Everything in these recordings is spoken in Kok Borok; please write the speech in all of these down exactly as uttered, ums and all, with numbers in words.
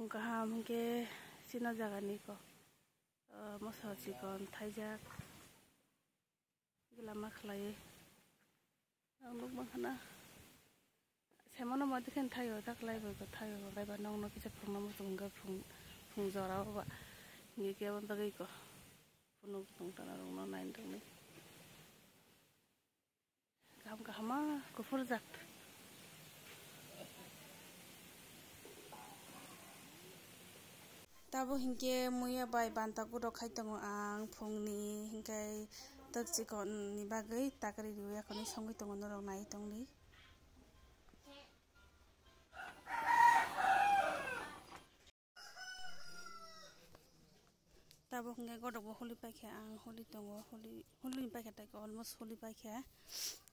Kaham hwnkhe chini jagani kok, ah, moso chikon thaijak. Lama khlaiwi ang nuk mankha na. Semano mati khe thaio, ta khlai bai ko thaio, khlai ba nokno kisa phungno muchung hwnkhe phung, phung jora o ba. Hingke kebo bagwi ko phunuk tong tana rokno naina rokni. Kaham kaham ma kuphur jak. Tabuk hinkhe muya bai banta gudok khai tongo ang phungni, hinkhe twk chikon ni bagwi takri riwi akhorni songwi tongo norok nai tongdi. Tabuk hinkhe godok bo holi paikha ang, holi tongo, holi, holi paikha tei almost holi paikha.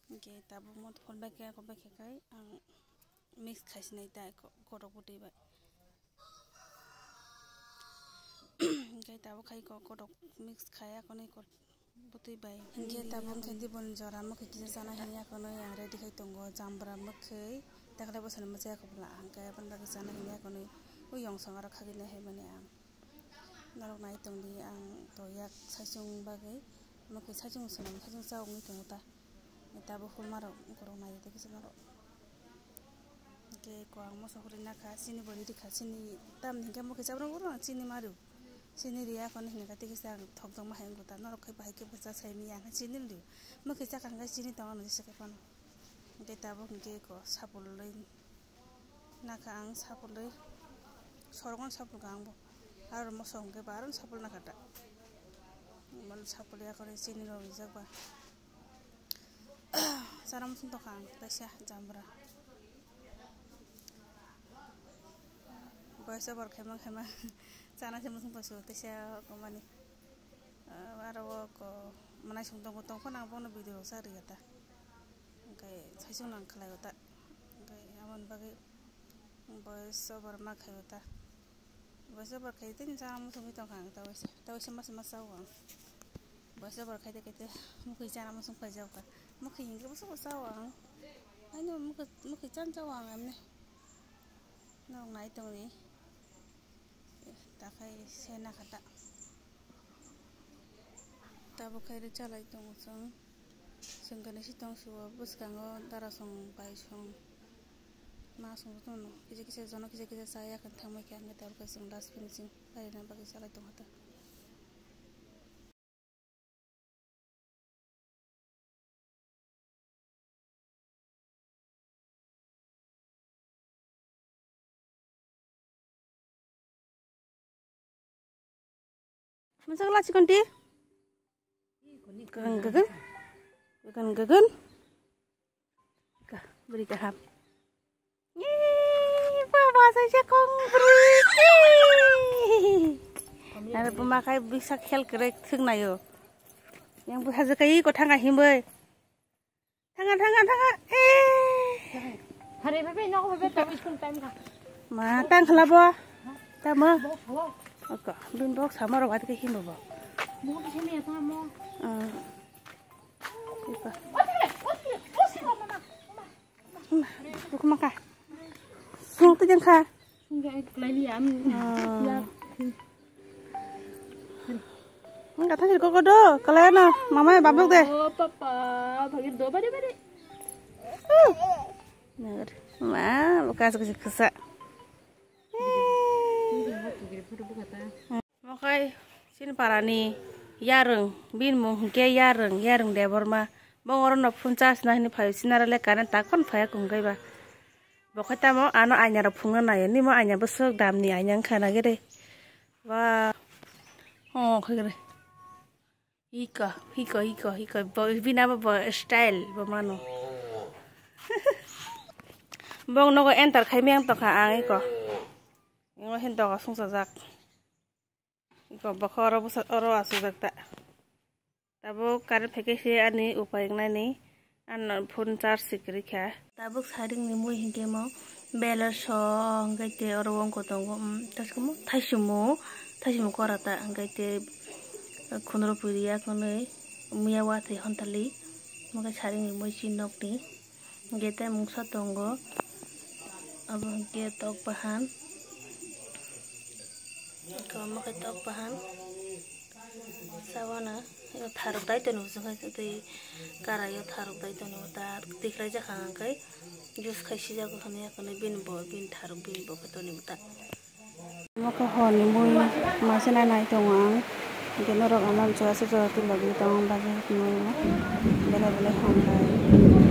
Hinkhe tabuk mo holi paikha, holi paikha khai ang mix khaisinai ta godok bwtwi bai. Hinkhe tabuk khai ko godok mix khai akhorni ko bwtwi bai. Hinkhe tabuk khe dibon jora mwkhwi kisa chana hini akhorno ang ready khai tongo, jambra mwkhwi, takle bwsano mwchai khe bwla, hinkhe aboni bagwi chana hini akhorno o yongsong aro khagwi nai hai mani ang. Norok nai tongdi, ang to yak saichung bagwi, mwkhwi saichung swnam, saichung cha wngwi tongo ta. Tabuk hurmarok borok nai tei kisa norok. Hinkhe ko ang moso hurui nakha, chini bo rikha, chini tamni hinkhe mwkhwi chabrang oro chini mario. Chini riya kono hinkhe tei kisa ang thokdokma hai wngkha ta, norok khai bahai khe bwsa sai manya ang chini rio. Mwkhwi chakha hinkhe chini tongo nw jesa khe phano. Hinkhe tabuk hinkhe ko sapulwi nakha ang, sapulwi sorokno sapulkha ang bo. Aro moso hinkhe bo aro sapul nakha ta. Mano sapulya kore chini rok rijak ba. Chana muchung tongkha ang kaisa jambra. Voice over khaima khaima chana se muchung pasu teisa komani. Ah, aro o ko manai song tongo tongkho nang bono video sa riya ta. Hinkhe saichung nang khlai o ta. Hinkhe aboni bagwi voice over ma khai o ta. Voice over khai tini chana muchungwi tongkha ang ta waisa. Ta waisa masa masa o ang. Voice over khai te khai te mukhwi chana muchung paijak kha. Mukhwi hinkhe bwsa bwsa o ang. Ani mukhwi, mukhwi chan cha o ang emne. Norok nai tongdi. Takhai se nakha ta. Tabuk khe rwchalai tongo chwng. Chwng khe nisi tong sio bwskango darasong baisong. Ma song tongno kisa kisa jono kisa kisa chaya khe thangbai khe ang khe tabuk khe chwng last finishing pairina bagwi chalai tongkha ta. Masa kala chikon ti? Gagan gagan. Gagan gagan. Ka, beri kaham. Ih, baba, saya cakong beri. Nara pemakai bisa khel kerek thik nayo. Yang bu haja kai ko thanga himbai. Thanga, thanga, thanga. Eh. Hari bebe nok bebe tabi school time ka. Ma tang khala bo. Tamo. Bo, bo. Oko, bin bok samaro wat ke himbo bo. Mo ke sini ya tamo. Ah. Iko. Rukma ka. Sung tu jeng kha. Enggak, kelai ni am. Ah. Ya. Enggak tadi koko do, kelai na. Mama babuk de. Oh, papa, bagi do bade bade. Uh. Ner. Ma, buka suka suka. Mokai chini parani yarwng, bini mung hwnkhe yarwng, yarwng Debbarma. Bo oro no phone charge na hwnwi phaio, chini aro le current tak phano phaiya kung khe ba. Bo khe tamo ano aina rok phungna naio, nimo aina bwswk damni aina wngkha na gere. Ba. Oh, khe gere. Hiko, hiko, hiko, hiko. Bo, bini abo bo style bo mano. Bong nogo enter khai meng tongkha ang iko. Ngo hin dogo sungsajak. Iko bokho oro bwsa, oro asujak ta. Tabuk current phaikhe se ani upai wngnani. Ano phone charge se kwrwi kha. Tabuk saring ni mui hinkhe mo belaso hinkhe te oro wngkho tongo, um, taskamo thaisumo, thaisumo kora ta hinkhe te khunro puri ya hwnwi muya wathwi hontali, omo khe saring ni mui chini nokni. Hinkhe tei mungsa tongo, abo hinkhe tok bahan, Omo khe tok bahan. Sawana tharok dai toni hwsong khai twi karaio tharok dai toni ta tikhlai jakha hwnkhe juice khai sijak hwnwi bini bo bini tharok bini bo khe toni ta. Omo khe horni mui maisa nai nai tongo ang. Hwnkhe norok ano jora se jora tubulogwi tongo bagwi hinwi belai belai hambai.